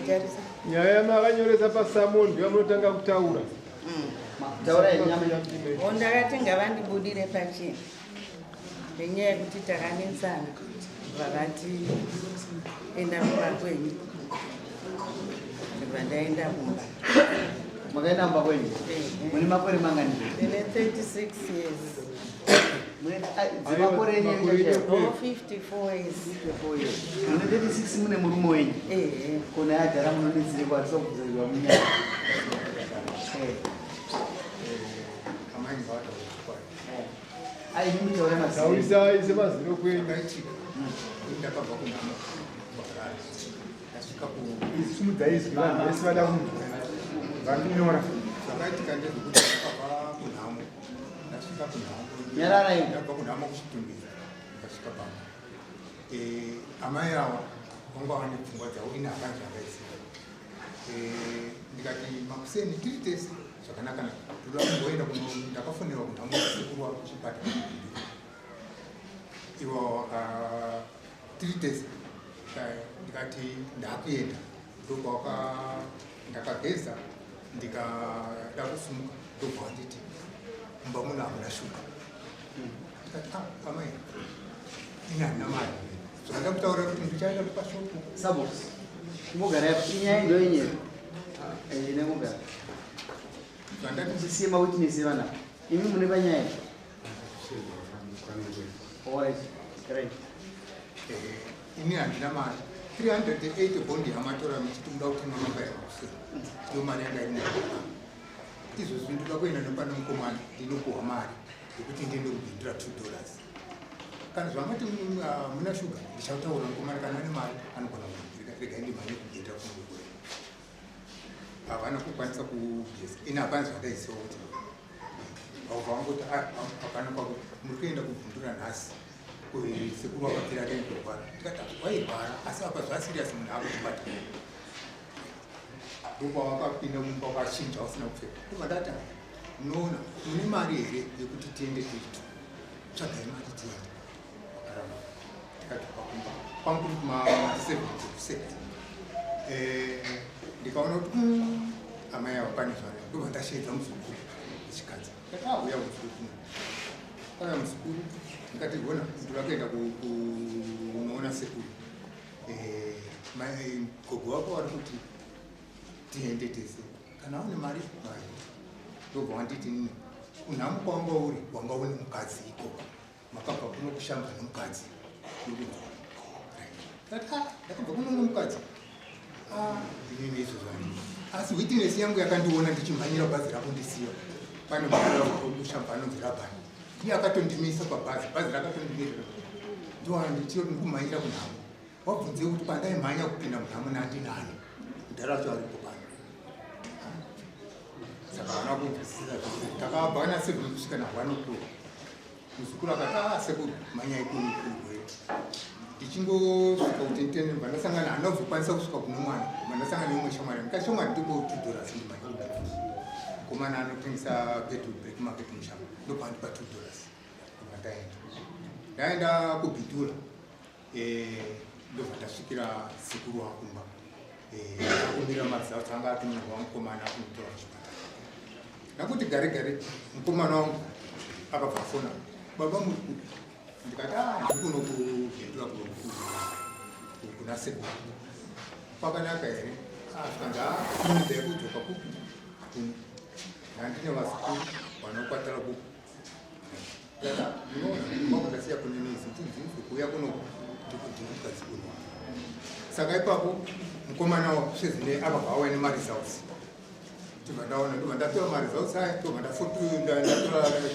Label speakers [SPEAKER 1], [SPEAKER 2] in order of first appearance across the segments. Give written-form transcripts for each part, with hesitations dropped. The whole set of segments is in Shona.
[SPEAKER 1] Tarisa.
[SPEAKER 2] Nyaya yamakanyoresa pasamon ndiyo yamunotanga kutaura.
[SPEAKER 3] Taura yenyama.
[SPEAKER 1] O ndakati ngavandibudire pachena nenyaya yekuti takanetsana, vakati enda kumba kwenyu, ndibva ndaenda kumba.
[SPEAKER 3] Makaenda kumba kwenyu?
[SPEAKER 1] Ehe.
[SPEAKER 3] Mune makore mangani?
[SPEAKER 1] Ndine 36 years.
[SPEAKER 3] Mune dzemakore enyu?
[SPEAKER 2] Makore enyu.
[SPEAKER 3] Chaiwo?
[SPEAKER 1] O 54 years.
[SPEAKER 3] 54 years. Mune 36, mune murume wenyu?
[SPEAKER 1] Ehe.
[SPEAKER 3] Kona yagara munonetsere kwatisa kubvuzirwa munyaya. Eh,
[SPEAKER 4] Amai ngavataure chokwadi.
[SPEAKER 3] Ai, imi mutaure mazino.
[SPEAKER 2] Taurisai semazino kwenyu.
[SPEAKER 4] Zvakaitika kuti ndakabva kunhamo kuHarare, ndasvika ku
[SPEAKER 2] Sumudzai izwi, vanhu vese vada kunzwa vari kunyora.
[SPEAKER 4] Zvakaitika ndezvekuti ndakabva kunhamo, ndasvika kunhamo.
[SPEAKER 3] Nyararai.
[SPEAKER 4] Ndabva kunhamo kuChitungwiza, ndikasvika pano. Amai ava vanga vane pfungwa dzavo, ini hapana zvandaiziva. Ndikati makuseni tiri tese zvakanaka naka, ndoda kumboenda kuno, ndakafonerwa kunhamo sekuru wavo kuchipatara. Ivo tiri tese, ndikati ndakuenda, ndobva ndakageza, ndikada kusumuka, ndobva wanditi mumba muno hamuna shuga. Ndikati, "Ah, amai, ini handina mari." Zvakada kutaura kuti ndichaenda kupashopu.
[SPEAKER 3] Sabos. Kumbogara inyaya ndo yenyewe. Eh, nengogara.
[SPEAKER 4] Zvandati
[SPEAKER 3] Chisiye mawitness evana. Imi mune panyaya. Alright. Great.
[SPEAKER 4] Ini handina mari, 380 bond yamatora muchiti muda kutenga mabhaira kuseni, ndo mari yanga iri muhama. Izvozvi ndoda kuenda nepane mukomana, ndinopuhwa mari yekuti ndiende kubhindura $2. Kana zvamati muna shuga, ndichataura mukomana, kana ane mari anogona kubhindura. Regai ndimhanye kubhindura kunogura. Havana kukwanisa kugeza, ini hapana zvandaiziva kuti vabva vangoti, "Ah, hapana kwakuti muri kuenda kubhindura nhasi, sekuru vakapera rei kurwara." Ndikati wairwara, asi apa zvaserious, munhu akuchipatara. Ndopawakapinda mumba wakachinja usina kupfeka. Ndobva ndati, "Munoona, mune mari here yekuti tiende tiri two? Tsvagai mari tiende." Wakaramba. Tikadzoka kumba kwangu kuri kuma7. Ndikaona kuti amai ava pane zvaro. Ndobva ndasheedza muzukuru wechikadzi, ndati, "Ah, uya muzukuru kuno." Kauya muzukuru, ndikati, "Gona, ndoda kuenda kunoona sekuru. Gogo wako vari kuti tiende tese, kana une mari vaende." Ndobva wanditi, "Nini unhamu kwawanga uri, wanga une mukadzi ikoko, makabva kuno kushamba nemukadzi." Ndati, "Ah, ndakabva kuno nemukadzi? Ah, inini izvozvo handii." Asi witness yangu yakandiona ndichimhanyira bhazi rakundisiya, pane mukura kushamba anonzi Rabhani, iye akatondimisa pabhazi, bhazi rakatondimirira. Ndowana ndichiro ndikumhanyira kunhamo, wabvunze kuti pandaimhanya kupinda munhamo nandinani, mudhara wacho aripo pano. Saka vana kunzwisisa. Takabva na7 kusvika na1 o'clock. Muzukuru akati, "Ah, sekuru, mhanyai kurwere." Ndichingosvika kuti nditende, ndibva ndasangana, handina kuzokwanisa kusvika kune mwana, ndibva ndasangana neumwe shamwari. Ndikati, "Shamwari, ndipo $2 ndimhanye kubhindura." Mukomana anotengesa petrol, black market mushamba, ndobva andipa $2. Ndobva ndaenda, ndaenda kubhindura. Ndobva ndasvikira sekuru wakumba akumbira maresults anga atumirwa mukomana akunotora kuchipatara. Ndakuti gare gare, mukomana wangu akabva afona, "Baba, muri kupi?" Ndikati, "Ah, ndiri kuno kubhindura kuna sekuru. Kwakanaka here?" Zvikanzi, "Ah, kunodzai kudzoka kupi kuno, handine vazukuru vanokwatara kupi." Ndati, "Munoona kwakundasiya kune nezi ndinzinzwe kuuya kunoku ndikukadzi kurwara." Saka ipapo mukomana wasezine akabva auya nemaresults, ndobva ndaona, ndobva ndatora maresults aya, ndobva ndatora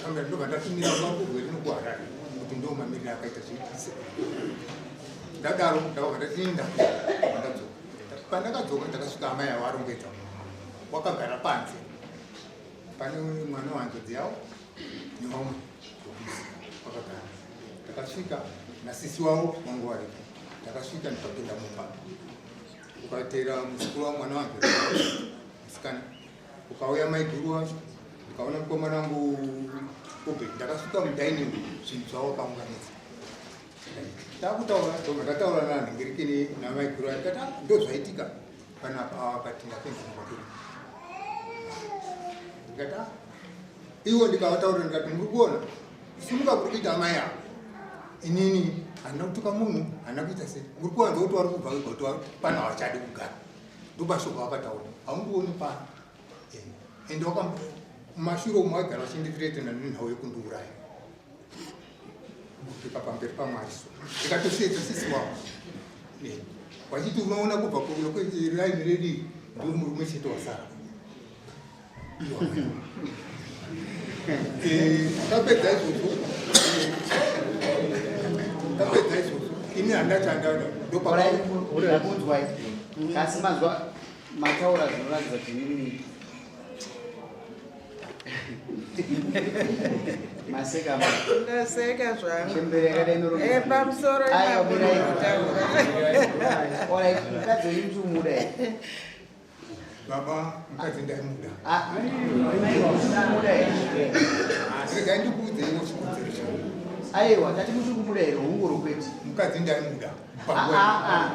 [SPEAKER 4] kamera, ndobva ndatumira makugwe rino kuHarare kuti ndo mamiriro akaita zviitise. Ndadaro ndakabva ndati ndabva ndadzoka. Pandakadzoka ndakasvika amai avo arongedza, wakagara panze, pane mwana wanzodzi yavo nevamwe wakagara. Ndakasvika nasisi wavo wangu varipo. Ndakasvika, ndikapinda mumba, ukateera muzukuru wa mwana wangu musikana, ukauya maiguru wacho, ndikaona mukomana wangu Obed. Ndakasvika mudining, zvinhu zvavo vakaunganidza. Takutaura, ndobva ndataura nanhingirikini namaiguru ayo, ndikati, "Ah, ndo zvaitika." Panapa ava akati ndapedza kumba Ndikati ah, iwo ndikavataurira ndikati muri kuona simuka kuri kuita amai ava inini handina kutuka munhu handina kuita sei muri kuwanza kuti vari kubva vega kuti pano havachadi kugara ndopashoko vakataura haundioni pano eh, ende mumashure umu vaigara vachindiretena nenhau yekundiuraya kupika pamberi pamwari so ndikatosheedza sisi wavo eh, vachiti unoona kubva kuuyo kwelaini redi ndiwo murume chete wasara Eh, tapedza izvozvo tapedza izvozvo ini handachandada
[SPEAKER 3] ndopakunzwai kasi manzwa mataura zvinoratidza kuti mimi maseka
[SPEAKER 1] ndaseka zvangu
[SPEAKER 3] chembere yakadai
[SPEAKER 1] inoronga eh, pamusoro
[SPEAKER 3] aiwa mirai mukadzi wenyu ndiumuda here
[SPEAKER 4] Baba mukadzi ndaimuda.
[SPEAKER 3] Ah, muda here?
[SPEAKER 4] Regai ndikuudzeiwo chikonzero changu.
[SPEAKER 3] Aiwa, tati muchiri kumuda here hungoro kwete.
[SPEAKER 4] Mukadzi ndaimuda.
[SPEAKER 3] Ah, ah, ah.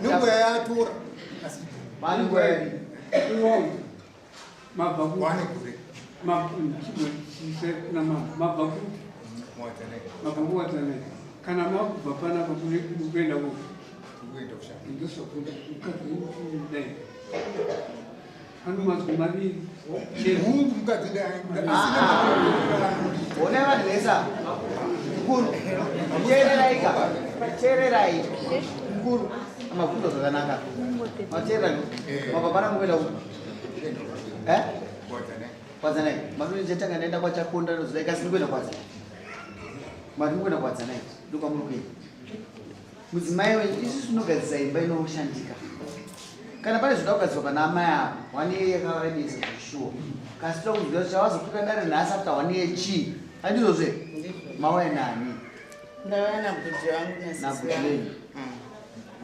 [SPEAKER 4] Nenguva yatora. Asi
[SPEAKER 3] Vane nguva yadii?
[SPEAKER 5] Mabva ku
[SPEAKER 4] wane gore.
[SPEAKER 5] Mabva ku
[SPEAKER 4] Muwadzanai.
[SPEAKER 5] mabva kuwadzanai. Kana makubva panapa kuenda kupi?
[SPEAKER 4] Kuenda kushanda.
[SPEAKER 5] Ndosakunda mukadzi dai. Ano mazwi maviri. Chero.
[SPEAKER 4] Hungu mukadzi ndaimuda. Asina makuriro
[SPEAKER 3] Honai vanhu vese ava. Mukuru. Teererai ka. Teererai. Mukuru. Mabvunzo zvakanaka. Mateerera.
[SPEAKER 4] Eh.
[SPEAKER 3] Mabva pana mukuenda kupi? Eh?
[SPEAKER 4] Muwadzanai.
[SPEAKER 3] Kwadzanai. Mati ndichatanga ndaenda kwaChakonda ndozodai kasi ndikuenda Kwadzanai. Mati mukuenda Kwadzanai. Ndokwamuri kuenda. Mudzimai wenyu isusu tinogadzisa imba inoshandika. Kana pane zvoda kugadzirwa pana amai ava, one year yakavaremesa zveshuwa. Kasi toda kunzwa kuti chavazokwira dare nhasi after one year chii? Handizvozve? Mauya nani?
[SPEAKER 1] Ndauya nabhudhi vangu nasisi
[SPEAKER 3] Nabhudhi
[SPEAKER 1] vangu.
[SPEAKER 3] venyu.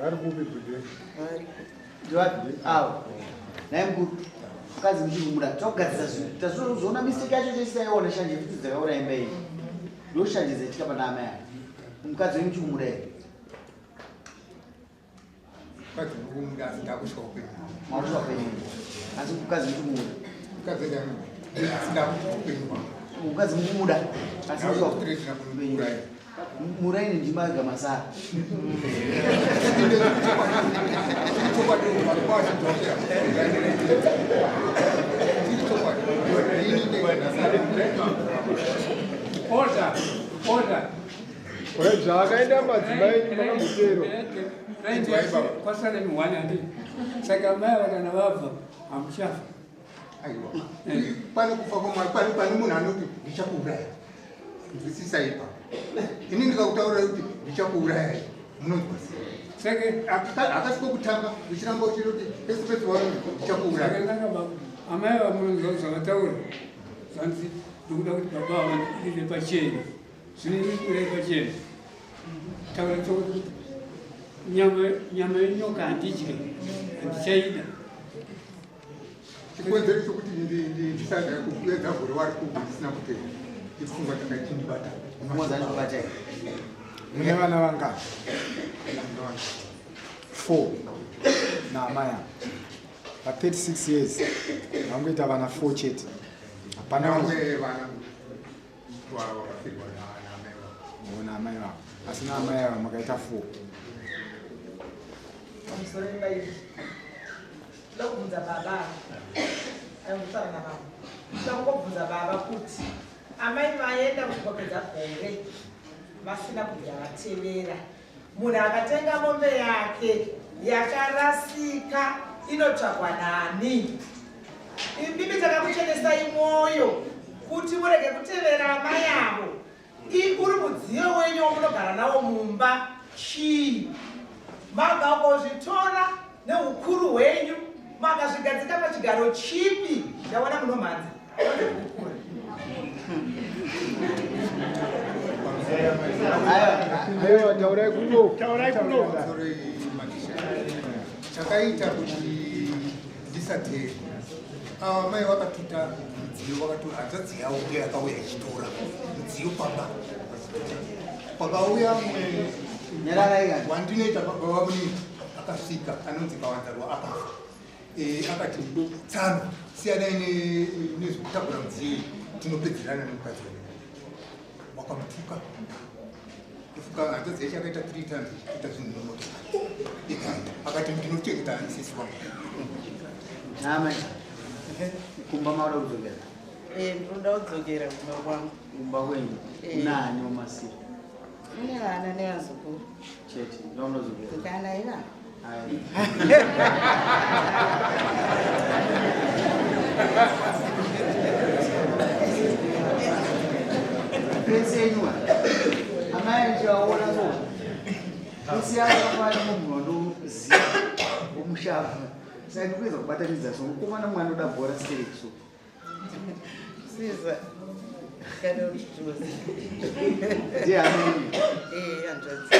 [SPEAKER 2] Vari kupi bhudhi venyu?
[SPEAKER 1] Variko.
[SPEAKER 3] Ndivapi? Avo. Nhai mukuru. Mukadzi muchiri kumuda. Tokugadzisa zvinhu. Tazoona mistake yacho chese taiona shanje futi dzakaura imba iyi. Ndoshanje dzaitika pana amai ava. Mukadzi wenyu muchiri kumuda here?
[SPEAKER 4] Mukadzi ndikumuda asi ndakusvika upenyu.
[SPEAKER 3] Makusvika upenyu. Asi mukadzi muchiri kumuda.
[SPEAKER 4] Mukadzi ndaimuda. Asi ndakusvika upenyu hwangu.
[SPEAKER 3] Mukadzi mukumuda. Asi
[SPEAKER 4] Ndauya
[SPEAKER 3] makusvika
[SPEAKER 4] kutiredzera kundiuraya.
[SPEAKER 3] Muraini ndima yega masara.
[SPEAKER 4] Chokwadi vari kwachidhokera. Chiri chokwadi. Ini ndega.
[SPEAKER 5] Order. Order.
[SPEAKER 2] Zvakaenda madzimai enyu makambotero.
[SPEAKER 5] Kwasara mihwani handii. Saka amai ava kana vabva hamuchafa.
[SPEAKER 4] Aiwa. Pane kufa kwamwari pane pane munhu anoti ndichakuuraya. Nzwisisa ipa. Ini ndikakutaurira kuti ndichakuuraya munonzwa sei?
[SPEAKER 5] Saka
[SPEAKER 4] Hakasi kwekutanga uchiramba uchiroti pese pese waunzi ndichakuuraya.
[SPEAKER 5] zvakanaka baba. Amai ava munonzwa zvavataura. Zvanzi ndokuda kuti baba ava vandibudire pachena. Zvino ndikuburai pachena. Taura chokwadi kuti nyama nyama yenyoka handidye. Handichaida.
[SPEAKER 4] Chikonzero chokuti ndisada kupedza gore wari kubva ndisina kutenda ipfungwa dzakachindibata.
[SPEAKER 3] Pfungwa dzandikubata here?
[SPEAKER 2] Mune vana vangani? Four. Naamai ava. Pa 36 years vangoita vana four chete. Hapana
[SPEAKER 4] Vamwe vana vakafirwa naamai vavo.
[SPEAKER 2] naamai vavo. Asi naamai ava makaita four.
[SPEAKER 6] Pamusoro imba iyi toda kubvunza baba aimbosara nababa toda kungobvunza baba kuti amai vaenda kusvika gore vasina kubvira vatevera munhu akatenga mombe yake yakarasika inotsvagwa nani imimi takakuchenesai mwoyo kuti murege kutevera amai avo uri mudziyo wenyu wamunogara nawo mumba chii makangozvitora neukuru hwenyu makazvigadzika pachigaro chipi ndaona munomhanza
[SPEAKER 2] Aiwa, taurai kuno. Taurai kuno.
[SPEAKER 4] Pamusoro matisha. Chakaita kuti ndisateerwe. Ava mai vakatuta mudziyo vakatora hanzvadzi yavo ndiyo yakauya ichitora mudziyo pamba. Pakauya mumwe
[SPEAKER 3] Nyararai kani.
[SPEAKER 4] wandinoita baba vamunini Akasvika anonzi Kawanzarwa akafa. Akati tsano siyanai nezvekutakura mudziyo, tinopedzerana nemukadzi wedu. Wakamutuka. Ndofunga hanzvadzi yacho akaita three times kuita zvinhu nemotokari ikaenda. Akati ndinochengeta sisi wangu.
[SPEAKER 3] Amai, kumba mauda kudzokera?
[SPEAKER 1] Ndinoda kudzokera kumba kwangu.
[SPEAKER 3] Kumba kwenyu?
[SPEAKER 1] Eh.
[SPEAKER 3] Nani wamasira?
[SPEAKER 1] Mune vana nevazukuru.
[SPEAKER 3] Chete ndaunodzokera?
[SPEAKER 1] Kana iva.
[SPEAKER 3] Ai. Pese yenyu amai ndichivaona so pese yavo vafana munhu wanoziva womushava, saka ndikuedza kubatanidza so mukomana mwana uda bhora stereki so.
[SPEAKER 1] Siza. Kana kuti Josi.
[SPEAKER 3] Ndiye amene?
[SPEAKER 1] Hanzvadzi.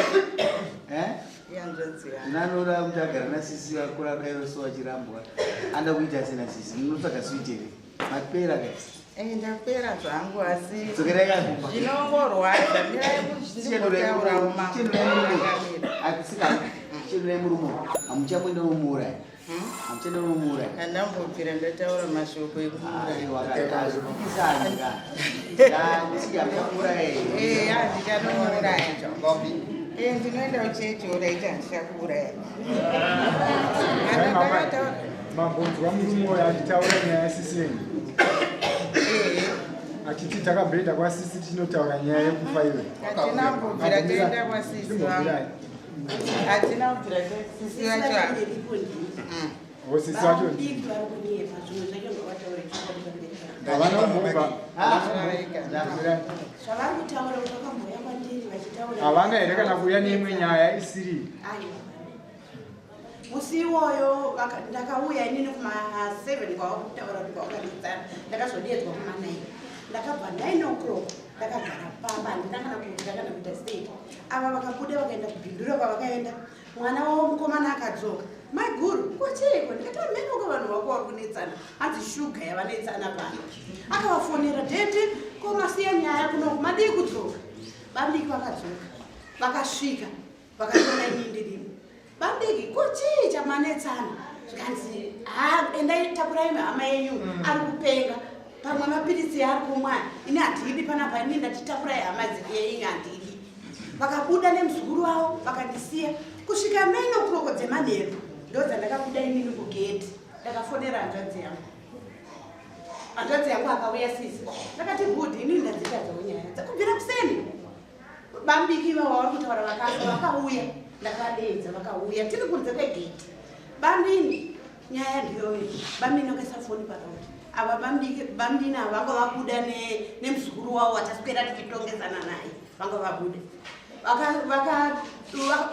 [SPEAKER 3] Eh?
[SPEAKER 1] Ihanzvadzi yangu.
[SPEAKER 3] Nanoda kuti agara nasisi akura daiwo so achirambwa anda kuita sena sisi munotsvaga switi here? Mapera guys.
[SPEAKER 1] Ndapera zvangu asi
[SPEAKER 3] Dzokerai kakumba.
[SPEAKER 1] zvinongorwadza. Mirai ndimbotaura.
[SPEAKER 3] Akusika chienderai murume, hamuchamuenda nomuuraya, hamuchaenda nomuuraya.
[SPEAKER 1] Handambobvira ndataura mashoko ekumuuraya.
[SPEAKER 3] Aiwa, kazvikisani ka ndati hamuchamuuraya.
[SPEAKER 1] Handichanomuuraya. Ndinoenda kuchechi uraiti handichakuuraya.
[SPEAKER 2] Ai, mama, mambonzwa murume uyo achitaura nyaya yasisi yenyu, achiti takamboenda kwasisi tichinotaura nyaya yekufa iwe.
[SPEAKER 1] Hatina kumbobvira toenda kwasisi vangu.
[SPEAKER 2] Chimbobvirai.
[SPEAKER 1] Hatina kubvira sisi vacho.
[SPEAKER 2] Sisi vacho
[SPEAKER 7] Vadiki vari kunyepa, zvimwe zvacho ngavataure chokwadi pamberi pavo.
[SPEAKER 2] Havana kumbobva.
[SPEAKER 1] Mirai.
[SPEAKER 7] Zvavari kutaura kuti vakamboya kwandiri vachitaura.
[SPEAKER 2] Havana here kana kuuya neimwe nyaya isiri?
[SPEAKER 7] Aiwa, musi iwoyo ndakauya inini kuma7 kwava kutaura kuti kwavakadetsana. Ndakazodedzwa kuma9, ndakabva 9 o'clock, ndakagara pamba, handina kana kudya kana kuita sei. Ava vakabuda vakaenda kubhindura kwavakaenda. Mwana wavo mukomana akadzoka, "Maiguru, kochiiko?" Ndikati, "Amenoko vanhu vako vari kunetsana, hanzi shuga yavanetsana pano." Akavafonera, "Dhedhi, ko masiya nyaya kunoku, madii kudzoka?" Babudiki vakadzoka, vakasvika, vakatoona inini ndirimo. "Babudiki, ko chii chamanetsana?" Zvikanzi, "Ha, endai, takurai hama yenyu, ari kupenga, pamwe mapiritsi ari kumwa. Ini handidi panapa, ini ndati takurai hama yenyu, handidi." Vakabuda nemuzukuru wavo, vakandisiya kusvika 9 o'clock dzemanheru. Ndo dzandakabuda inini kugedhi, ndakafonera hanzvadzi yangu. Hanzvadzi yangu akauya. "Sisi," ndakati, "good, inini ndadzitadzawo nyaya dzakubvira kuseni. Bambiki ivavo vari kutaura vakafa vakauya, ndakavadeedza, vakauya tiri kunze kwegedhi. Bambini, nyaya ndiyoyo. Bambini vakaisa foni parauti. Ava bambini ava vanga vabuda nemuzukuru wavo wataswera tichitongezana naye, vanga vabuda.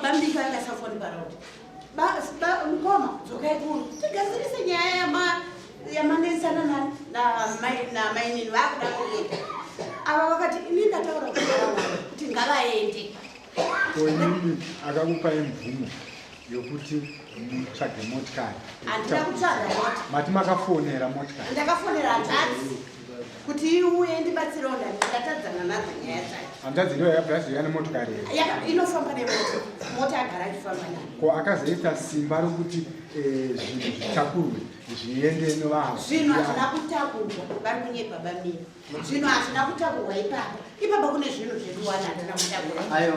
[SPEAKER 7] Bambiki vakaisa foni parauti. Mukoma, dzokai kuno tigadzirise nyaya yamanetsana namainini, vakuda kuenda." Ava vakati, "Ini ndataura kuti ngavaende."
[SPEAKER 2] Ko inini akakupai mvumo yokuti mutsvage motikari?
[SPEAKER 7] Handina kutsvaga mota.
[SPEAKER 2] Mati makafonera motikari?
[SPEAKER 7] Ndakafonera hanzvadzi kuti iuye ndibatsirewo, ndatadzana nadzo nyaya dzacho.
[SPEAKER 2] Hanzvadzi ndiyo yakabva nemotokari here?
[SPEAKER 7] Inofamba nemota, mota agara achifamba nayo.
[SPEAKER 2] Ko akazoita simba rokuti zvinhu zvitakurwe zviende nevanhu?
[SPEAKER 7] Zvinhu hazvina kutakurwa, vari kunyepa bamini. Zvinhu hazvina kutakurwa ipapo. Ipapo kune zvinhu zvedu wana, handina kutakurwa.
[SPEAKER 3] Ayo,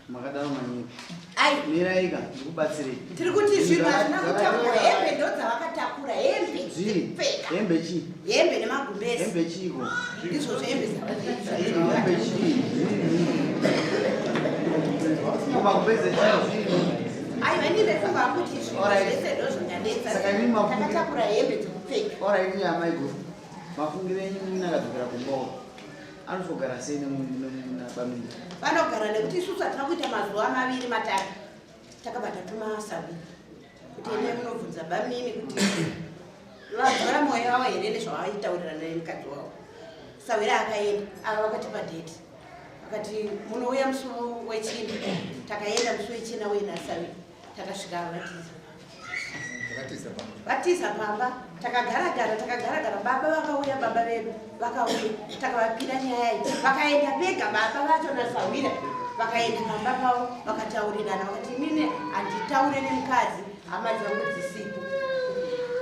[SPEAKER 3] makadaro manyika.
[SPEAKER 7] Ai.
[SPEAKER 3] Miraika, ndikubatsirei.
[SPEAKER 7] Tiri kuti zvinhu hazvina kutakurwa, hembe ndo dzavakatakura, hembe
[SPEAKER 3] Zvii?
[SPEAKER 7] dzekupfeka.
[SPEAKER 3] Hembe chii?
[SPEAKER 7] Hembe nemagumbezi.
[SPEAKER 3] Hembe chiiko?
[SPEAKER 7] Ndizvozvo, hembe.
[SPEAKER 3] Hembe chii? Magumbeze chii?
[SPEAKER 7] Aiwa, ini ndaifunga kuti zvinhu
[SPEAKER 3] Alright.
[SPEAKER 7] zvese ndo zvinganetsa.
[SPEAKER 3] Saka imi
[SPEAKER 7] Takatakura hembe dzekupfeka.
[SPEAKER 3] Alright, amaiguru, mafungiro enyu, munhu akadzokera kumba uko anozogara sei nabamini?
[SPEAKER 7] Vanogara nekuti isusu hatina kuita mazuva 2 3 takabata tumasawi kuti ende munobvunza bamini kuti vadzora mwoyo wavo here nezvavaitaurirana nemukadzi wavo. Sawira akaenda, ava vakatipa dheti, vakati munouya musi wechina. Takaenda musi wechina uye nasawira, takasvika vatiza.
[SPEAKER 4] Takatiza pamba.
[SPEAKER 7] Vatiza pamba. Takagaragara, takagaragara. Baba vakauya, baba vedu vakauya, takavapira nyaya iyi, vakaenda vega baba vacho nasawira. Vakaenda pamba pavo vakataurirana, vakati inini handitaure nemukadzi hama dzangu dzisipo.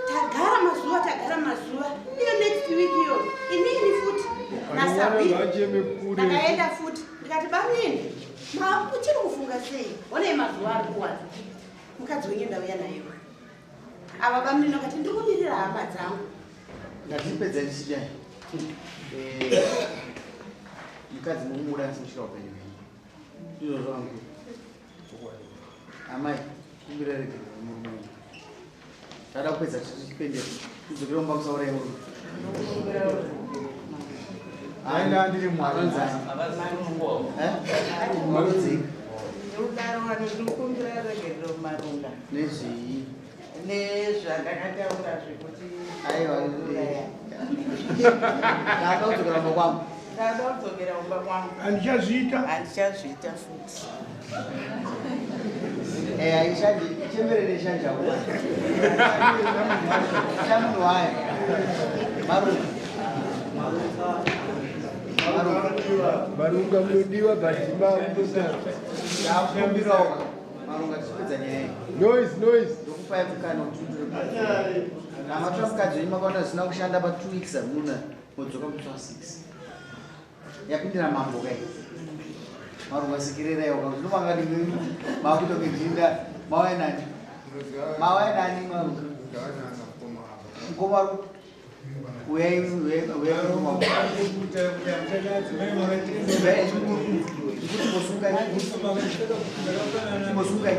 [SPEAKER 7] Tagara mazuva, tagara mazuva, iyo next week iyo inini futi nasabiri ndakaenda futi ndikati bamnini uchiri kufunga sei, honei mazuva ari kuwanza, mukadzi wenyu ndauya nayewo. Ava bamnini vakati ndiri kumirira hama dzangu.
[SPEAKER 3] Ndatipedza ndichidai eh, mukadzi mumuda kusvika upenyu hwenyu ndizvo zvangu amai kumbira regerero murume wenyu tada kupedza tichipendera tidzokere mumba musauraya murume.
[SPEAKER 2] Aenda ndiri mwari.
[SPEAKER 3] Marudzii?
[SPEAKER 1] Ndikudaro vanhu ndikukumbira regerero Marunga.
[SPEAKER 3] Nezvii?
[SPEAKER 1] Nezvandakataura zvekuti
[SPEAKER 3] Aiwa, ndada kudzokera kumba kwangu.
[SPEAKER 1] Ndada kudzokera kumba kwangu.
[SPEAKER 5] Handichazviita.
[SPEAKER 1] Handichazviita futi.
[SPEAKER 3] Eh, aishandi chemberere shanja chamunhu wayo. Marunga. Marunga.
[SPEAKER 5] Marunga munodiwa bhadhima.
[SPEAKER 3] Ndakumbirawo Marunga tichipedza nyaya iyi.
[SPEAKER 5] Noise, noise.
[SPEAKER 3] Ndokupai mukana kuti utore. Kana mukadzi wenyu makaona zvisina kushanda pa 2 weeks hamuna modzoka musi wa 6. Yapindira mambo kai. Marunga sekererai waka zvino makati makuita kunge ndinda mauya nani? Mauya nani Marunga? Mukoma ari uyai uyai uyai mukoma. Chimbosungai.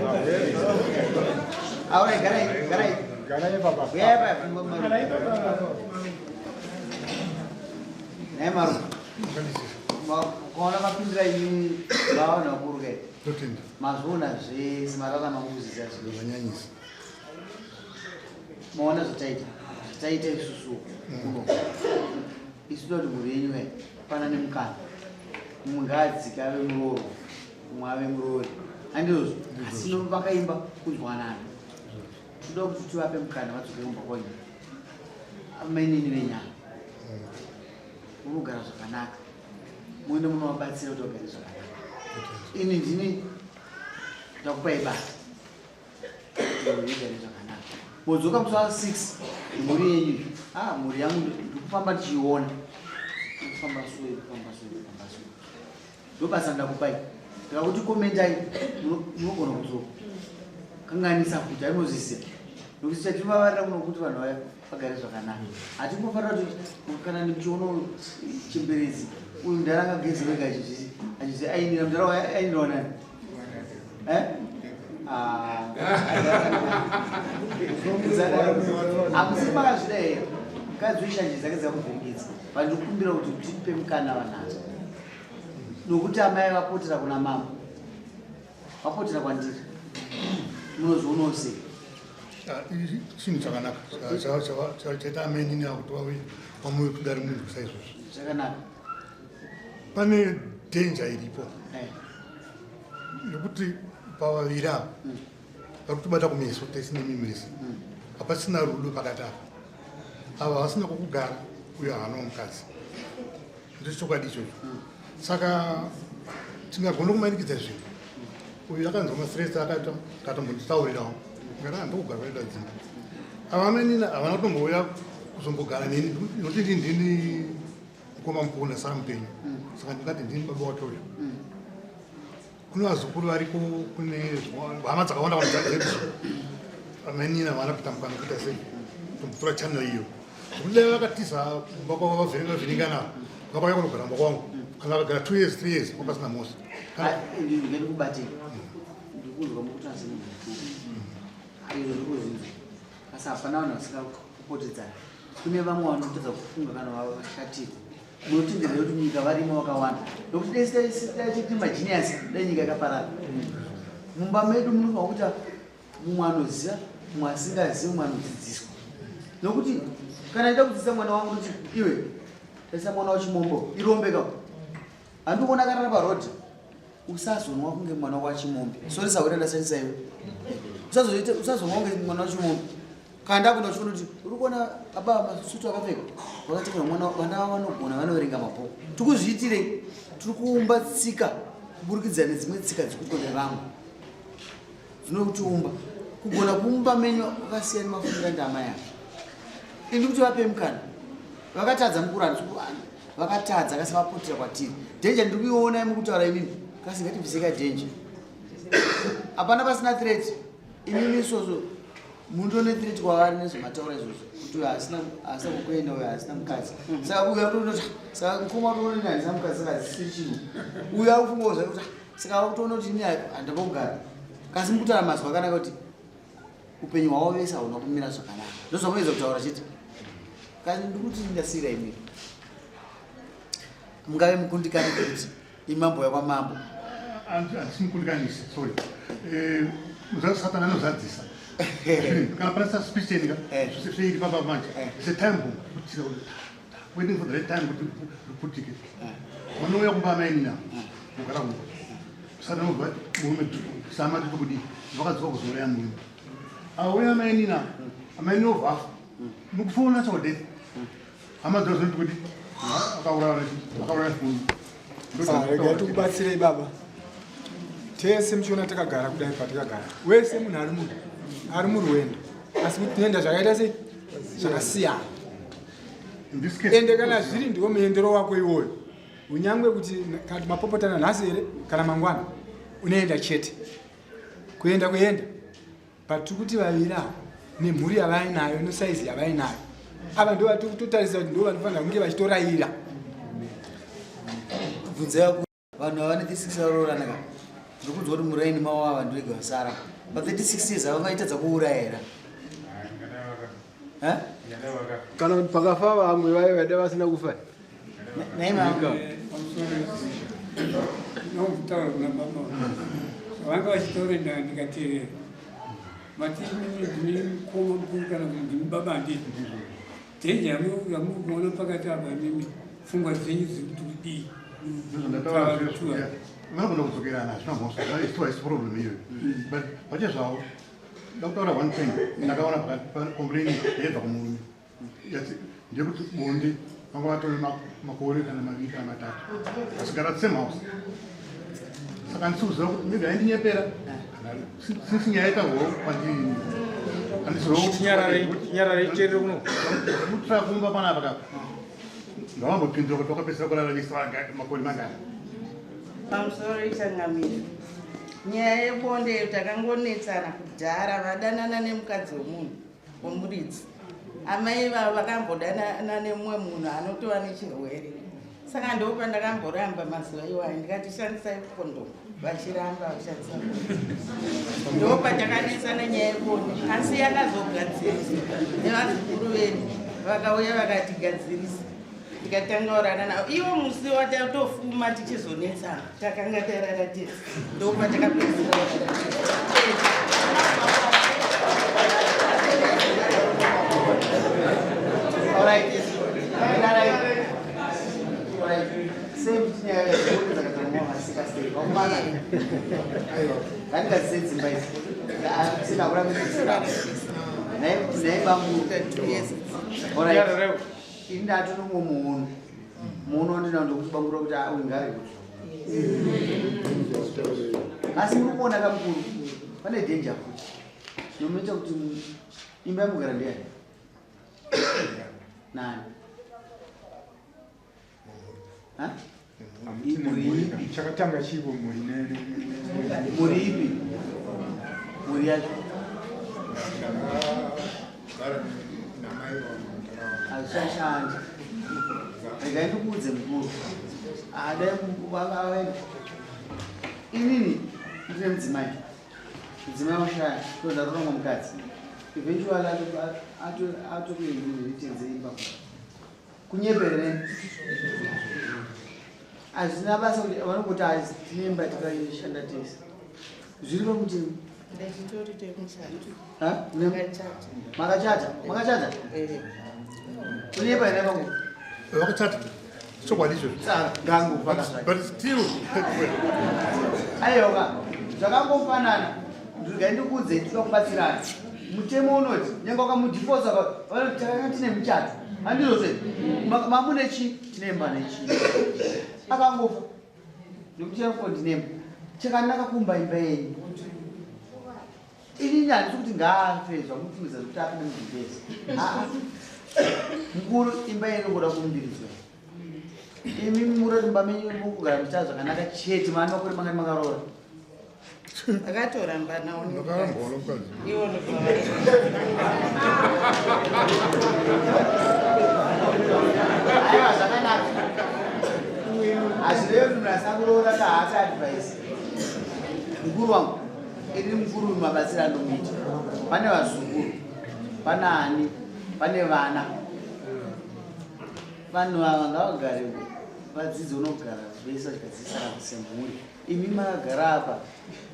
[SPEAKER 3] Aurai garai garai.
[SPEAKER 2] Garai baba.
[SPEAKER 3] Uyai baba. Nhai Marunga. Ukaona mapindira imi vavanhu vakuru kai.
[SPEAKER 4] Totenda.
[SPEAKER 3] Mazviona zvese mararama mukuzviziva zvese.
[SPEAKER 4] Zvanyanyisa.
[SPEAKER 3] Maona zvataita. Zvataita isusu kuno. Isu toda kuti mhuri yenyu kai panane mukana. Mumwe ngaadzike ave muroorwa, mumwe ave muroori. Handizvozvo? Asi no vakaimba kunzwanana. Toda kuti tivape mukana vadzoke kumba kwenyu. Amainini venyama. Munogara zvakanaka. Muende munovabatsira kuti vagare zvakanaka. Ini ndini ndakupai basa. Kuti mugare zvakanaka. Modzoka musi wa 6 mhuri yenyu. Ah, mhuri yangu ndikufamba ndichiiona. Ndikufamba sure, ndikufamba sure, ndikufamba sure. Ndobasa ndakupai. Ndikakuti komentai munogona kuzokanganisa futi ainozviziva. Nokuti chativavarira kuno kuti vanhu vaya vagare zvakanaka. Hatingofanira kuti kana ndichiona chimberedzi uyu mudhara angageze wega achizi achizi ainira mudhara ainirawo nani? Eh? Ah. Hamusi makazvida here? Mukadzi weshanje dzake dzakuvhiringidza. Vandikumbira kuti tipe mukana vanhu. Nokuti amai vapotera kuna mama. Vapotera kwandiri. Munozvionawo sei?
[SPEAKER 4] Chinhu chakanaka chaita amainini avo kuti vauye vamwe kudari munhu saizvozvo.
[SPEAKER 3] Zvakanaka.
[SPEAKER 4] Pane danger iripo yekuti pavaviri ava vari kutobata kumeso tese nemimirisi hapasina rudo pakati apa. Ava vasina kwokugara uye haana mukadzi. Ndicho chokwadi ichocho. Saka tingagona kumanikidza zvinhu. Uyu akanzwa mastress akaita akatombonditaurirawo. Ngati handikugara kwaita dzimba. Ava amainini havana kutombouya kuzombogara neni nokuti ndini ndini mukoma mukuru ndasara mupenyu. Saka ndingati ndini baba wake uyu. Kune vazukuru variko kune hama dzakawanda wanda dzedu. Amainini havana kuita mukana kuita sei kutombotora channel iyo. Zvekuti dai vakatiza kumba kwavo vavhiringa vhiringana vakauya kunogara kumba kwangu kana vakagara 2 years 3 years kwanga pasina mhosva.
[SPEAKER 3] Ndikubatei. Ndikunzwa mukuti asi munhu mukuru. Izvo zvirikuzvinzwa. Asi hapana vanhu vasingapopotedzana. Kune vamwe vanotadza kufunga kana vashatirwa. Munotendera kuti munyika varimo vakawanda. Nokuti dai dai tiri magenius dai nyika yakaparara. Mumba medu munofanira kuita mumwe anoziva, mumwe asingazivi, mumwe anodzidziswa. Nokuti kana ndida kudzidzisa mwana wangu kuti iwe tarisa mwana wachimombo irombe ka. Handikuona akarara paroad. Usazonwa kunge mwana wachimombe. Sorry sahwira ndashandisa iwe. Usazoite usazonwa kunge mwana wachimombe. Kana ndakuenda kuchikoro kuti uri kuona baba masutu akapfeka vakatengerwa mwana vana vanogona vanoverenga mabhuku. Tikuzviitirei? Tiri kuumba tsika Kuburikidza nedzimwe tsika dzekugona vamwe dzinotiumba. Kugona kuumba menyu akasiyana mafungiro andi amai ava. Ini kuti vape mukana. Vakatadza mukuru handisi vakatadza kasi vapotera kwatiri. Danger ndiri kuiona mukutaura imimi. Kasi ngatibvise ka danger. Hapana pasina threat. Imimi soso mundone threat kwavari nezvamataura izvozvo kuti uyo asina asina kukuenda uyo asina mukadzi. Saka uyo akutoona saka mukoma utoona ni handina mukadzi saka hazisiri chinhu. Uyo akufungawo zvake kuti saka akutoona kuti ini handina kugara. Kasi mukutaura mazwi akanaka kuti upenyu hwavo vese hauna kumira zvakanaka. Ndozvamunoedza kutaura chete. Kasi ndikuti ndasiira imimi. Mungave mukundikani kuti imambo yakwamambo.
[SPEAKER 4] Handisi mukundikanisi, sorry. Eh, satani anozadzisa. Kana pane suspicion ka, eh. zveiri papa manje. Eh. It's a time bomb. Waiting for the right time kuti riputike. Vanouya kumba amai nina. Kugara kumba. Satani obva murume sama tiri kudii? Vakadzoka kuzouraya murume. Auya amai nina. Amai nina obva afa. Mukufona natural death. Hama dzavo dzinoti kuti akauraya munhu.
[SPEAKER 2] Regai tikubatsirei baba. Tese muchiona takagara kudai patakagara. Wese munhu ari munhu ari murwendo. Asi kuti tinoenda zvakaita sei? Zvakasiyana. Ende kana zviri ndiwo muendero wako iwoyo. Unyangwe kuti kana mapopotana nhasi here kana mangwana unoenda chete. Kuenda kuenda. But tiri kuti vaviri ava nemhuri yavainayo nesaizi yavainayo ava ndo vatiri kutotarisa kuti ndo vanofanira kunge vachitoraira.
[SPEAKER 3] Bvunzai vanhu ava vane 36 varoorana ka ndiri kunzwa kuti muraini mavo ava ndivega vasara pa 36 years ava vaitadza kuuraya here?
[SPEAKER 5] Kana kuti pakafa vamwe vaye vaida vasina kufa. Nokutaura kuna baba vanga vachitaura ndikateerera mati ndini mukoma mukuru kana kuti ndimi baba handii dhenja yamuri kuona pakati apa imimi pfungwa dzenyu dziri kuti kudii
[SPEAKER 4] vanogona kudzokerana hazvina mhosva haisi problem iyoyo but pachezvavo ndakutaura one thing ndakaona complain yaibva kumurume ndeyekuti bonde vanga vatove makore kana maviri kana matatu vasigara same house saka handisi kuziva kuti maybe aindinyepera since nyaya yataurwawo kwandiri
[SPEAKER 2] handisinyararei kuno
[SPEAKER 4] kutira kumba panapa kapa ngavambopindura kuti vakapedzisira kurara vese makore mangani
[SPEAKER 1] pamusoro ichangamira nyaya yebonde takangonetsana kudhara vadanana nemukadzi wemunhu wemuridzi amai ivavo vakambodanana nemumwe munhu anotova nechirwere saka ndopandakamboramba mazuva iwayo ndikati shandisai kondomu vachiramba vachishandisa ndopatakanetsana nyaya yebonde asi yakazogadziriswa nevazukuru vedu vakauya vakatigadzirisa tikatanga urana navo iwo musi watatofuma tichizonetsana takanga tarara tese ndopatakapedzisira
[SPEAKER 3] Ini ndatonomwe muono muono wandinawo ndekuti bangura kuti ah, uyu ngaari kuti asi muri kuona kamukuru pane danger futi nomuita kuti imba yamugara ndeyani nani
[SPEAKER 2] Chakatanga chivo mhuri
[SPEAKER 3] mhuri ipi mhuri yacho hazvichashandi regai ndikuudze mukuru adai avaenda inini ndine mudzimai mudzimai washaya toda roronga mukadzi eventually atokuinheritance imba Kunyeperere hazvina basa kuti vanongoti tinemba tikaishanda tese zviri pamutemo. Makachata, makachata. Kunyepa here pangu?
[SPEAKER 4] Vakachata. Chokwadi izvozvo.
[SPEAKER 3] Ngangu
[SPEAKER 4] But still.
[SPEAKER 3] Aiwa, zvakangofanana. Ndirigai ndikuudze tinoda kubatsirana. Mutemo unoti nyange wakamudifosa vanoti takanga tine muchato. Handizvo zve? Mamune chi tine imba nechi. Akangofa. Nekuti chakanaka kumba imba yenyu. Inini handisi kuti ngaafe zvamufungidza zvekuti afe nemudhibhezi. Aa, mukuru imba yenyu inogoda kuumbiridzwa. Imi muri mumba menyu mukugara muchiita zvakanaka chete maani makore mangani makaroora?
[SPEAKER 1] Akatorambanawo
[SPEAKER 4] Ndakarambwawo nomukadzi.
[SPEAKER 1] Iwo.
[SPEAKER 3] Aiwa, zvakanaka. Hazvirevi kuti munhu asina kuroora kahaasi advice. Mukuru wangu, ini mukuru mabatsiro andomuita. Pane vazukuru, pana ani, pane vana. Vanhu ava ngavagare vadzidze unogara vese vachigadzirisana semhuri. Imi makagara apa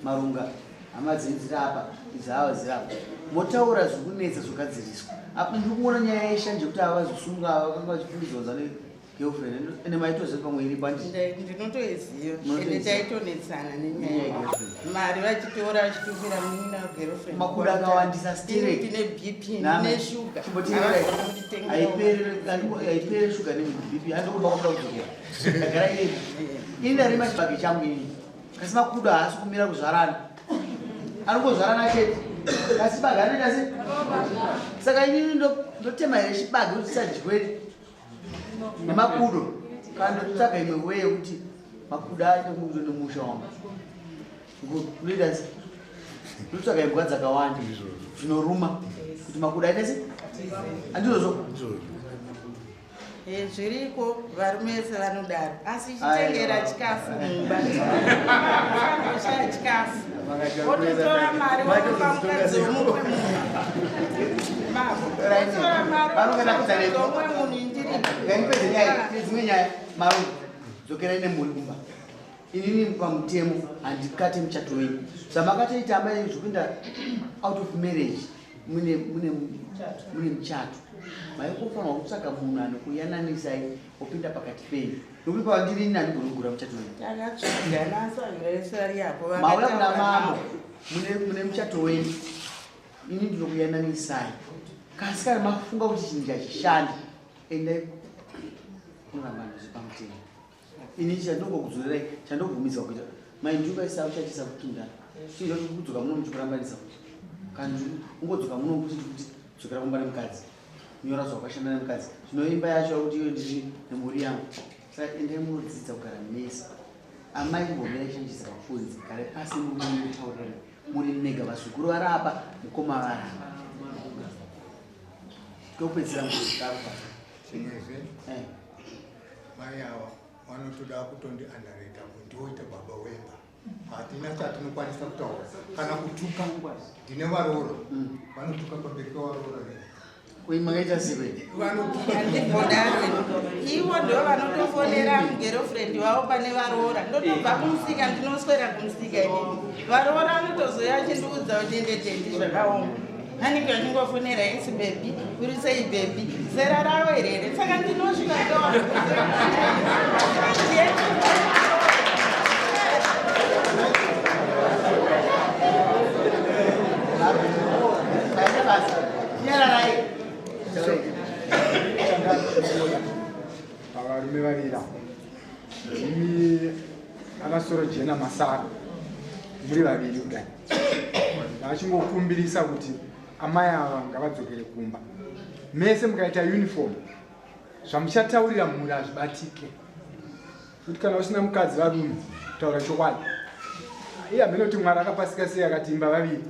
[SPEAKER 3] marunga, hama dzenyu dziri apa, idzi hava dziri apa. Motaura zviri kunetsa zvogadziriswa. Apa ndiri kuona nyaya yeshanje yekuti ava vazosunga ava vakanga vachifungidzwa negirlfriend ende maitoziva pamwe iripo handiti?
[SPEAKER 1] Ndinotoiziva ende
[SPEAKER 3] Munotoiziva.
[SPEAKER 1] taitonetsana
[SPEAKER 3] Nenyaya
[SPEAKER 1] nenyaya
[SPEAKER 3] yegirlfriend.
[SPEAKER 1] mari vachitora vachitumira munin'ina wegirlfriend.
[SPEAKER 3] Makudo akawandisa stereki.
[SPEAKER 1] Ndine BP,
[SPEAKER 3] Nami.
[SPEAKER 1] ndine shuga.
[SPEAKER 3] Chimboteererai.
[SPEAKER 1] Havazonditengerawo.
[SPEAKER 3] Haipere shuga neBP handokumba kuda kudzokera. Ndagara iri. Ini ndarima chibage changu ini. Kasi makudo haasi kumira kuzvarana. Anongozvarana chete. Kasi chibage anoita sei? Saka inini ndotema here chibage kuti chisadyiwe nemakudo? Kana ndotsvaga imwe way yekuti makudo aite kunge nemusha wangu. Unoita sei? Ndotsvaga imbwa dzakawanda dzinoruma kuti makudo aite sei? Handizvozvo?
[SPEAKER 1] Zviriko, varume vese vanodaro, asi chitengera
[SPEAKER 3] Aiwa.
[SPEAKER 1] chikafu mumba, anoshaya chikafu, wototora mari wotopa mukadzi womumwe munhu. Baba, wotora mari
[SPEAKER 3] Vanongada
[SPEAKER 1] wotopa
[SPEAKER 3] kudzana
[SPEAKER 1] mukadzi womumwe munhu, indiri
[SPEAKER 3] Ngaipedze nyaya, tine dzimwe nyaya. Marume, dzokerai nemhuri kumba. Inini pamutemo handikate muchato wenyu. Zvamakatoita amai zvekuenda out of marriage mune mune mune muchato. Maikofanirwa kutsvaga munhu anokuyananisai opinda pakati penyu. Nokuti pavandiri ini handigoni kugura muchato wenyu.
[SPEAKER 1] Takatsvaga nasaviri apo.
[SPEAKER 3] Mauya kuna mambo mune muchato wenyu. Ini ndinokuyananisai. Kasi kana mafunga kuti chinhu chachishanda, endai kunorambana zvepamutemo. Ini chandongokudzorerai, chandobvumidzwa kuita, mainjuka isa uchachisa kupinda. Chinhu chacho kudzoka muno muchikurambanisa kuti. Kana ungodzoka muno kuti kuti dzokera kumba nemukadzi. Nyora zvawakashanda nemukadzi. Zvino imba yacho yakuti iyo ndiri nemhuri yangu. Saka endai munodzidza kugara mese. Amai kumbomira shanjisa pafunzi, gare pasi mutaurirane. Muri mega, vazukuru vari apa, mukoma vari apa. Topedzera mukuru.
[SPEAKER 4] Chimwezve, mai ava vanotoda kutondi andareta ndioita baba wemba. Hatina chatinokwanisa kutaura kana kutuka. Ndine varoora, vanotuka pamberi pevaroora vedu.
[SPEAKER 3] Kui makaita sei?
[SPEAKER 4] Vanotuka.
[SPEAKER 1] Handibodaro, ivo ndo vanotofonera mugirlfriend wavo pane varoora. Ndotobva kumusika, ndinoswera kumusika inini. Varoora vanotozoya vachindiudza kuti ende tendi zvakaoma. Anenge vachingofonera isi, "Baby, uri sei baby?" Zera ravo here? Saka ndinosvika ndo
[SPEAKER 3] Maita basa. Nyararai.
[SPEAKER 2] Pavarume vaviri ava, ndimi akasoro jena masara muri vaviri kudai, vachingokumbirisa kuti amai ava ngavadzokere kumba. Mese mukaita uniform, zvamuchataurira mhuri hazvibatike, kuti kana usina mukadzi, varume, kutaura chokwadi, iye hamene kuti Mwari akapasika sei akati imba vaviri.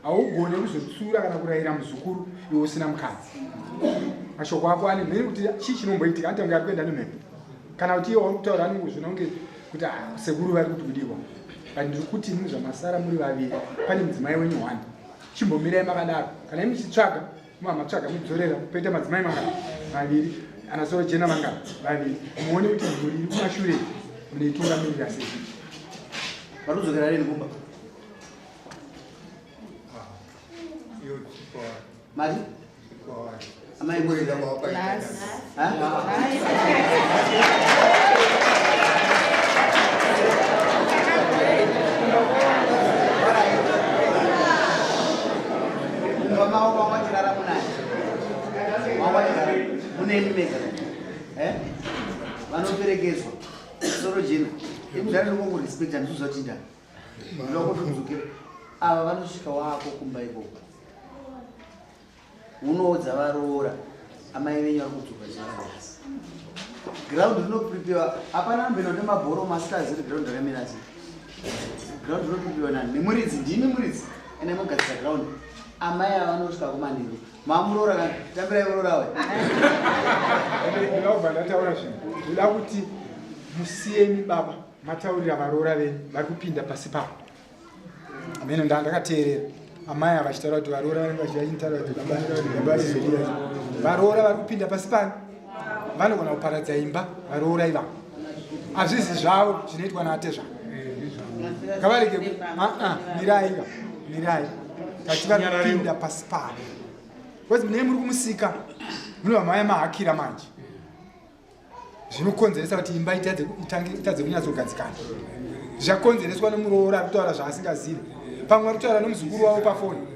[SPEAKER 2] Haugone kuzotsura kana kurayira muzukuru iwe usina mukadzi. Mashoko ako ane mheni kuti chii chinomboitika, anotange ari kuenda nemhepo, kana kuti iye wauri kutaura anongozvona kunge kuti, "Ah, sekuru vari kuti kudiwa." But ndiri kuti imi zvamasara muri vaviri pane mudzimai wenyu one, chimbomirai makadaro. Kana imi muchitsvaga, mamatsvaga, mudzorera poita madzimai mangana? Vaviri. Anasoro jena mangana? Vaviri. Muone kuti mhuri iri kumashure munoitungamirira sei.
[SPEAKER 3] Vari kudzokera rini kumba?
[SPEAKER 4] Iyo kwa
[SPEAKER 3] Mari?
[SPEAKER 4] Kwa
[SPEAKER 3] Amai muri
[SPEAKER 4] kuenda kwawakaita.
[SPEAKER 3] Ha? Mumba mavo mawachirara munani? Mawachirara munemi mega? Eh? Vanoperekedzwa soro jena. Imudhara ndinokurespecta ndizvo zvatinda. Ndinoda kutodzokera. Ava vanosvika wako kumba ikoko. Unoudza varoora amai venyu vari kudzoka zuva ranhasi. Ground rinoprepewa hapana anombeno nemabhoro masters iri ground rakamira sei. Ground rinoprepewa nani? Nemuridzi ndimi muridzi. Ende mogadzisa ground. Amai ava vanosvika kumanheru. Mamuroora kana tambirai muroora we.
[SPEAKER 2] Ndinobva ndataura zvinhu. Ndoda kuti musiyeni baba mataurira varoora venyu vari kupinda pasi pavo. Amene ndakateerera amai ava vachitaura kuti varoora vanenge vachitaura kuti baba baba vachizodii. Varoora vari kupinda pasi pano vanogona kuparadza imba varoora ivavo. Hazvizi zvavo zvinoitwa naatezvavo. Ngavarege aa mirai ka mirai tati vari kupinda pasi pano. Because mune muri kumusika munobva maya mahakira manje. Zvinokonzeresa kuti imba itadze itadze kunyatsogadzikana. Zvakonzereswa nemuroora ari kutaura zvaasingazivi. Pamwe ari kutaura nemuzukuru wavo pafoni.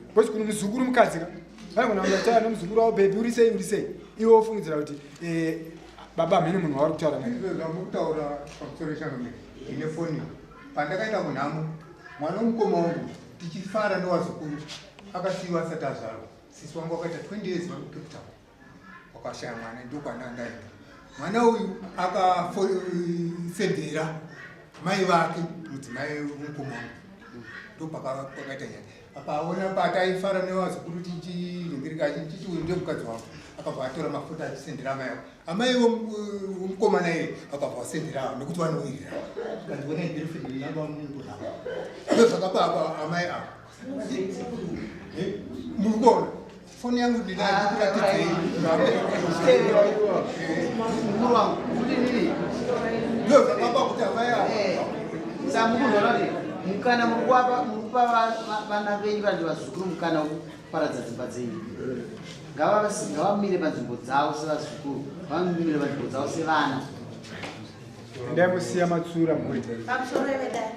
[SPEAKER 2] Because kune muzukuru mukadzi ka. Vanogona kutaura nemuzukuru wavo baby uri sei uri sei. Iwe wofungidzira kuti eh, baba mhene munhu wauri kutaura naye.
[SPEAKER 4] Izvo zvamukutaura pamusoro changamire ndine foni pandakaenda kunhamo mwana womukoma wangu tichifara newazukuru akasiyiwa asati azvarwa sisi wangu wakaita 20 years vari kucape town wakashaya mwana ndokwandandaenda mwana uyu akasendera mai vake mudzimai womukoma wangu ndopakaita nyaya akaona pataifara nevazukuru tichiningirika chichi uyu ndiye mukadzi wangu akabva atora mafuta achisendera amai avo amai vomukomana iye akabva asendera nekuti vanowirira kandiona girlfriend yanga mungunavo ndo zvakapa apa amai avo muri kuona foni yangu ndinayo ndikuratidzei
[SPEAKER 3] Mukuru wangu, kuti nini?
[SPEAKER 4] ndo zvakapa kuti amai avo
[SPEAKER 3] Samukuzona kuti mukana muri kuapa muri kupa vana venyu kana kuti vazukuru mukana wekuparadza dzimba dzenyu. Ngavamire panzvimbo dzavo sevazukuru, ngavamire panzvimbo dzavo sevana.
[SPEAKER 2] Endai musiya matsura mhuri.
[SPEAKER 7] Pamusoro vedare,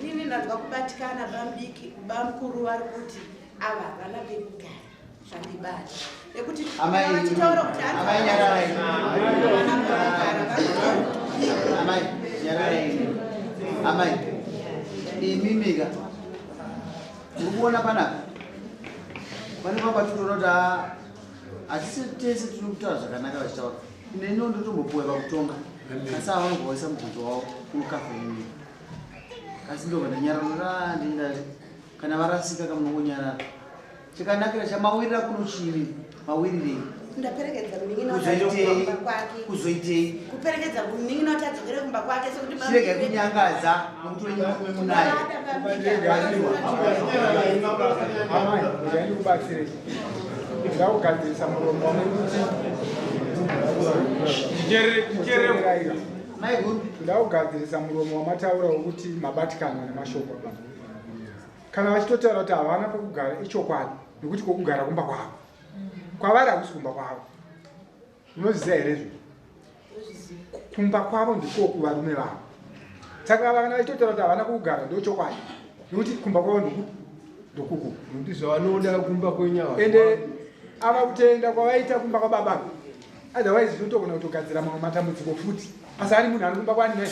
[SPEAKER 7] inini ndanzwa kubatikana bamdiki bamkuru vari kuti ava havana pekugara zvandibata nekuti vachitaura kuti
[SPEAKER 3] amai nyararai amai nyararai amai imimika muri kuona panapa pane pamba tinoona kuti hatisi tese tiri kutaura zvakanaka vachitaura neniwo ndotombopuwa pakutonga asi ava vanobva vaisa mubvunzo wavo unokafa inini asi ndobva ndanyarara ndinda kana varasika kamunongonyarara chakanakira chamawirira kuno chii mawirirei
[SPEAKER 7] ndaperekedza munin'ina kumba kwake
[SPEAKER 3] kuzoitei
[SPEAKER 7] kuperekedza munin'ina kuti adzokere kumba kwake sekuti
[SPEAKER 3] chiregai kunyangadza nokuti wenyu murume munaye
[SPEAKER 2] amai regai ndikubatsirei ndakugadzirisa muromo wamekuti ndakugadzirisa muromo wamataura wekuti mabatikana nemashoko ababa kana vachitotaura kuti havana pokugara ichokwadi nekuti kwokugara kumba kwavo kwavari hakusi kumba kwavo unozviziva here izvo kumba kwavo ndikoku varume vavo saka kana vachitotaura kuti havana kwokugara ndochokwadi nekuti kumba kwavo ndokuku
[SPEAKER 8] nekuti zvavanoda kumba kwenyu
[SPEAKER 2] ende ava kutenda kwavaita kumba kwababa otherwise zvinotogona kutogadzira mamwe matambudziko futi asi ari munhu ari kumba kwani naye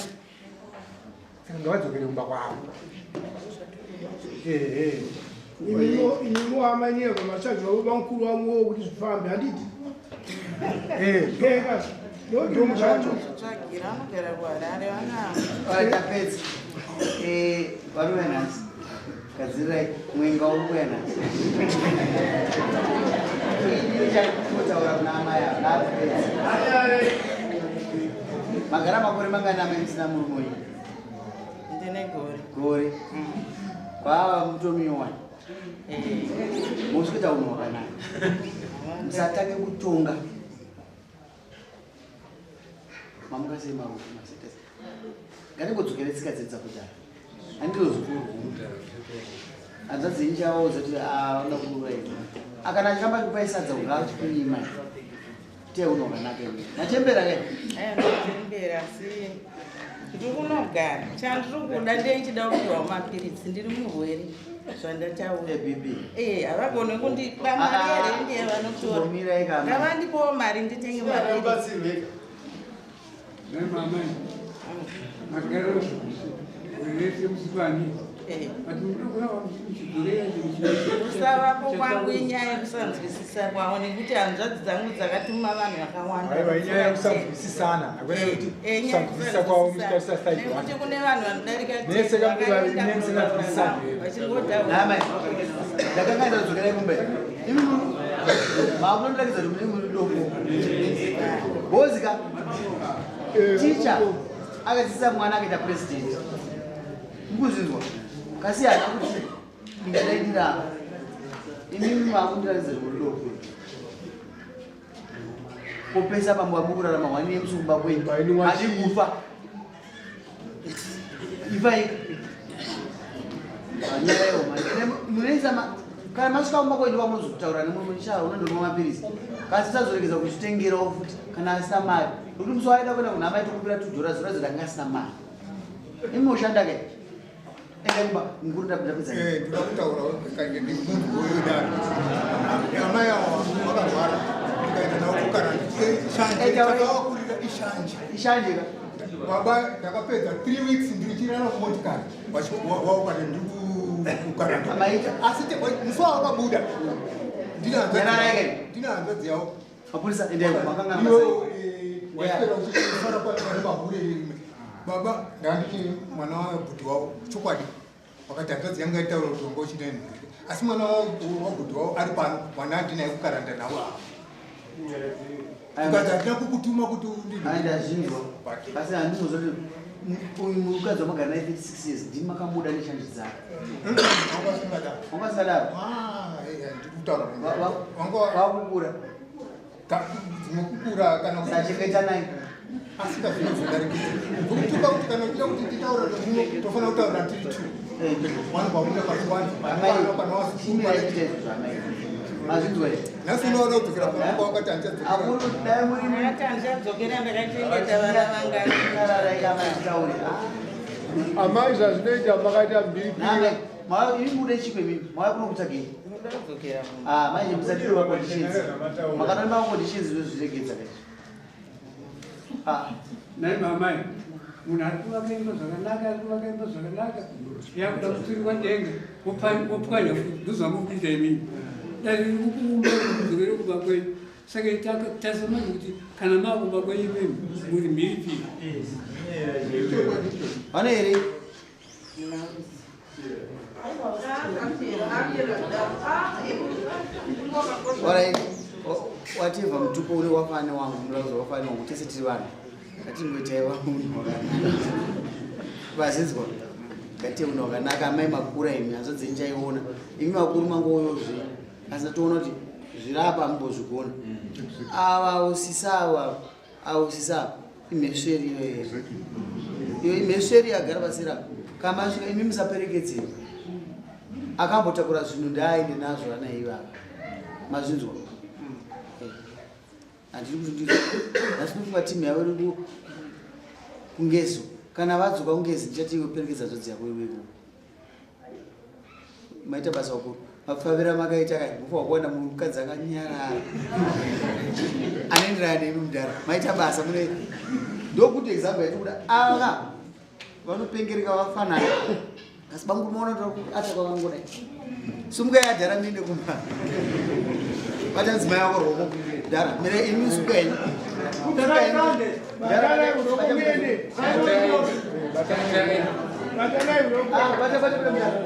[SPEAKER 2] saka ngavadzokere kumba kwavo ehe
[SPEAKER 8] Imi amanyeko machaji wavo bamukuru wangu kuti zvifambe handiti
[SPEAKER 1] Tsvagira anogara kuHarare vana.
[SPEAKER 3] Tapedza varume nhasi gadzirirai mwenga uri kuuya nhasi ini chakutotaura kuna amai ava ndapedza magara makore mangani amai musina murume uyu
[SPEAKER 1] Ndine gore.
[SPEAKER 3] Gore kwava mutomiwani mosikuita unhu hwakanaka musatange kutonga mamuka sei marufu masaita sei ngatingodzokere tsika dzedu dzakudhara handiro zukuru hanzvadzi yenyu chavaudza kuti vanoda kuroora ini akana achiramba achikupai sadza kugara achikunyima te unhu hwakanaka ini machembera ke
[SPEAKER 1] Aya ndachembera asi ndiri kunogara chandiri kuda ndeichida kupiwa mapiritsi ndiri murwere zvandataura Eh, havagoni kundipa mari here ndiye vanotora
[SPEAKER 3] Chimbomirai kama.
[SPEAKER 1] ngavandipowo mari nditenge mapiritsi
[SPEAKER 5] Mama, Magariro rese musipani. But munogona muchidzorera chinhu chimwe.
[SPEAKER 1] Kusavapo kwangu inyaya yekusanzwisisa kwavo nekuti hanzvadzi dzangu dzakatuma vanhu vakawanda.
[SPEAKER 2] Aiwa inyaya yekusanzwisisana. Hakuona kuti
[SPEAKER 1] Eh, inyaya
[SPEAKER 2] kusanzwisisa kwavo muchitarisa side
[SPEAKER 1] nekuti
[SPEAKER 2] one.
[SPEAKER 1] kune vanhu vanodarika
[SPEAKER 2] Mese kamuri vaviri mune musinganzwisisani.
[SPEAKER 1] vachingotaura.
[SPEAKER 3] Namai, ndakanga ndadzokerai kumba. Imi makunondirakidza kuti mune muri doko. Bozika, ticha akadzidzisa mwana akaita president. Mukuzvinzwa? Kasi hana kuti ndingadai ndiri apa. Imi makundirakidza kuti muri doko. Kopesa pamwe mukurarama hwani yemusi kumba kwenyu. Hadi kufa. Ifa munoisa kana masvika kumba kwenyu kwamunozotaura nemurume sha unondomwa mapirisi kasi tazoregeza kuzvitengerawo futi kana asina mari nokuti musi waida kuenda kunhama aitokumbira $2 zora zoti anga asina mari imi ushanda kai enda kumba mukuru ndapedza.
[SPEAKER 4] Ndoda kutaura kange ndimunhu woyodaro. Amai ava vakarwara, ndikaenda navo kukaranda. Shanje takavakurira ishanje.
[SPEAKER 3] Ishanje ka.
[SPEAKER 4] Baba, ndakapedza 3 weeks ndichirara kumotikari waukana ndiri kukaranda.
[SPEAKER 3] Amaita.
[SPEAKER 4] Asi musi wawakabuda
[SPEAKER 3] Nyararai kai.
[SPEAKER 4] ndine hanzvadzi yavo.
[SPEAKER 3] Mapurisa, endai makangana.
[SPEAKER 4] Iyo waiswera uchifara pane mahure. Baba, ndanditi mwana wabhudhi wavo chokwadi wakati hanzvadzi yangu yaitaura kuti wanga uchida nhuri, asi mwana wabhudhi wavo ari pano, mwana andinaye kukaranda navo ava, ukati handina kukutuma kuti
[SPEAKER 3] Andazvinzwa, asi handinozoti uyu mukadzi wamagara naye 36 years ndimi makamuda neshanje dzake.
[SPEAKER 4] Wanga
[SPEAKER 3] Wanga usingadaro.
[SPEAKER 4] Ndikutaura.
[SPEAKER 3] Wakukura.
[SPEAKER 4] Dzimwe kukura kana
[SPEAKER 3] Sachengeta naye.
[SPEAKER 4] Asi kazvinozodarikidza vokutuka kuti kana uchida kuti titaura nemuno tofanira kutaura tiri two, one kwamuda pasi one.
[SPEAKER 3] Amai,
[SPEAKER 4] kana
[SPEAKER 3] chimira chiita izvozvo, amai. Mazvinzwa here?
[SPEAKER 4] Nhasi unoona kudzokera pamba wakati handichadzokera.
[SPEAKER 3] Akuru, dai muri
[SPEAKER 1] Ndakati handichadzokera, ndakachengeta vana vangani.
[SPEAKER 3] Nyararai kama titaure.
[SPEAKER 8] Amai, zvazvinoita makaita mbiripiri.
[SPEAKER 3] Name, imi mude chikwe mimi. Mauya kuno kutsvagei?
[SPEAKER 1] Ndinoda kudzokera mumba.
[SPEAKER 3] Ah, manje musatire ma conditions. Makatoni ma conditions zvinozviregedza kaizvo. Ah,
[SPEAKER 5] Nai mamai, munhu ari kuvaka imba zvakanaka, ari kuvaka imba zvakanaka, yakuda kuturikwa denga, wopwanya futi. Ndozvamukuita imini. Dai riri kukuumba kudzokere kumba kwenyu. Saka tarisa manje kuti kana maakumba kwenyu imimi muri mhiripiri.
[SPEAKER 3] Vane here? Alright. Whatever mutupo uri wafane wangu, murauzo wafane wangu, tese tiri vanhu. Ngatingoitai vanhu wakanaka. Vazinzwa. Ngatiite munhu wakanaka, amai makura imi, hanzvadzi dzenyu chaiona. Imi vakuru mangoyozve. Asi toona kuti zvirapa mumbozvigona. Ava usisa ava, ava usisa imhesveri iyo here. Iyo imhesveri yagara pasira. Kamasvika imi musaperekedzei. Akambotakura zvinhu ndaaende nazvo ana ivava. Mazvinzwa? Handiri kuti ndizvo. Nhasi ndinofunga timu yavo iri kungezo. Kana vadzoka kungezi ndichati iwe perekedza hanzvadzi yako iwe ikoko. Maita basa wakuru. Mapfavira makaita kai. Mufa wakuwana mukadzi akanyarara. Anoenderana nemi mudhara. Maita basa mune ndokuti example yatikuda ava vanopengereka vafanana. Asi bangu maona kuti ata kwakangodai. Sumukai adhara muende kumba. Bata mudzimai wako ruoko. Dhara, mire imi sumukai. Sumukai.
[SPEAKER 8] Batanai ruoko muende. Batanai ruoko.
[SPEAKER 3] Ah, bata bata bata mudhara.